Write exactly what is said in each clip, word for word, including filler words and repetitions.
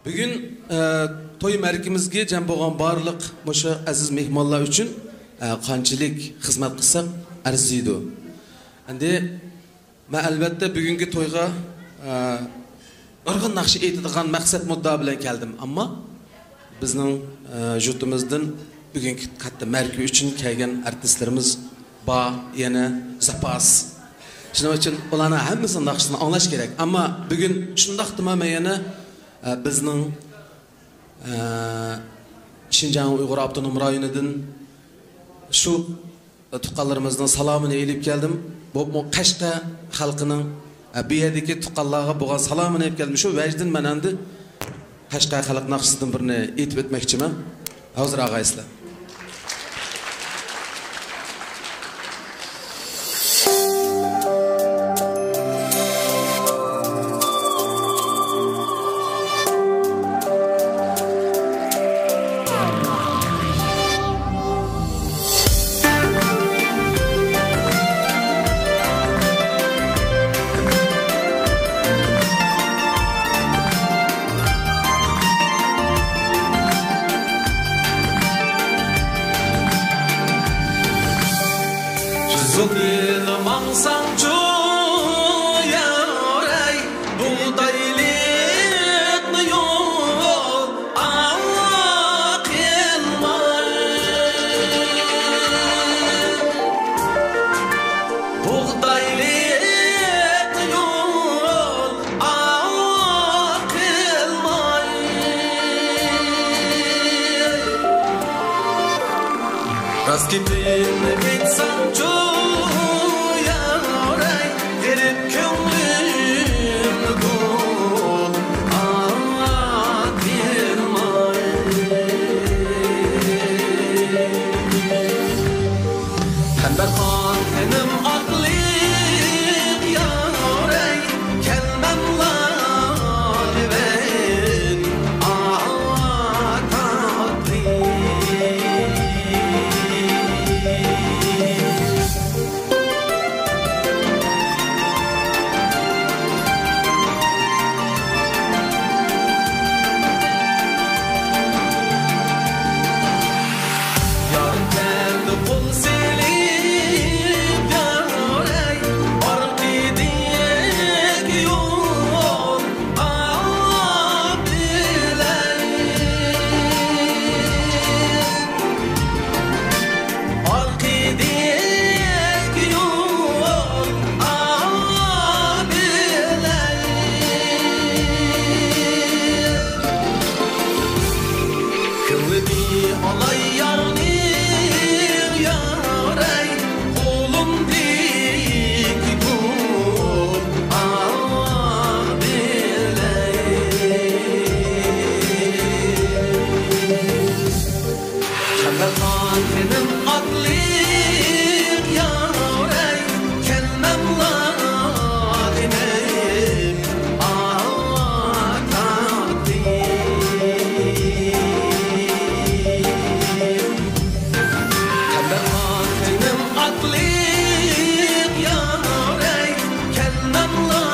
بۈگۈن، ئە، توي مەرىكىمىزگە جەم بولغان بارلىق مۇشۇ ئەزىز مېھمانلار ئۈچۈن، ئە، قانچىلىك خىزمەت قىلساق ئەرزىيدۇ. ئەمدى مەن ئەلۋەتتە بۈگۈنكى تويغا، ئە، نۇرغۇن ناخشا ئېيتىدىغان مەقسەت مۇددىئا بىلەن كەلدىم. ئەمما بىزنىڭ، ئە، يۇرتىمىزدىن بۈگۈنكى قاتتىق مەرىكە ئۈچۈن كەلگەن ئارتىسلىرىمىز بار، يەنە زاپاس. شۇنىڭ ئۈچۈن ئۇلارنىڭ ھەممىسىنىڭ ناخشىسىنى ئاڭلاش كېرەك. ئەمما بۈگۈن شۇنداقتىمۇ مەن يەنە، ئە، بىزنىڭ، ئە، شىنجاڭ ئۇيغۇر ئاپتونوم رايونىدىن شۇ تۇغقانلىرىمىزنىڭ سالامىنى ئېلىپ كەلدىم. بولۇپمۇ قەشقەر خەلقىنىڭ، ئە، بۇ يەردىكى تۇغقانلارغا بولغان سالامىنى ئېلىپ كەلدىم. شۇ ۋەجدىن مەن ئەمدى قەشقەر خەلق ناخشىسىدىن بىرنى ئېيتىپ ئۆتمەكچىمەن. ھازىر ئاغايسىلەر. تۈزۈپ ماڭساڭچۇ يارەي، بۇغدايلىق يول ئاقىلماي. بۇغدايلىق يول ئاقىلماي. راست گېپىمنى ئېيتسامچۇ يارەي، غېرىب كۆڭلۈم گۈل ئاتىلماي. قەمبەر قان تېنىم ئاتلىق يارەي، كەلمەملا دېۋەن ئاتاتلىق. يارىم كەلدى قول سېلىپ يارەي، ئارقىدەك يول ئاغا بىلەن. ئارقىدەك يول ئاغا بىلەن. كۆڭلىنى ئالاي يارنىڭ يارەي، قولۇمدىكى گۈل ئاغا بىلەن. قەمبەر قان تېنىم ئاتلىق يارەي، كەلمەملا دېمەي ئاتاتتىم. قەمبەر قان تېنىم ئاتلىق يارەي، كەلمەملا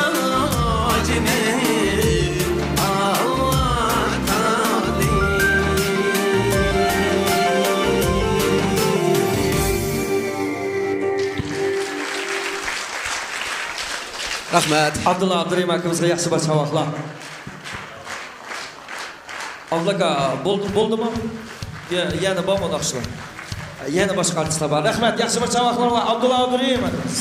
دېمەي رەھمەت. ئابدۇللا ئابدۇرېھىم ئاكىمىزغا ياخشى باشقا ۋاقلار. ئابدۇللا ئاكا، بولدى، بولدىمۇ؟ يە-، يەنە بارمۇ ناخشىلار؟ يەنە باشقا ئارتىسلار بار. رەھمەت، ياخشى باشقا ۋاقلار بار. ئابدۇللا ئابدۇرېھىم ئاكىمىز.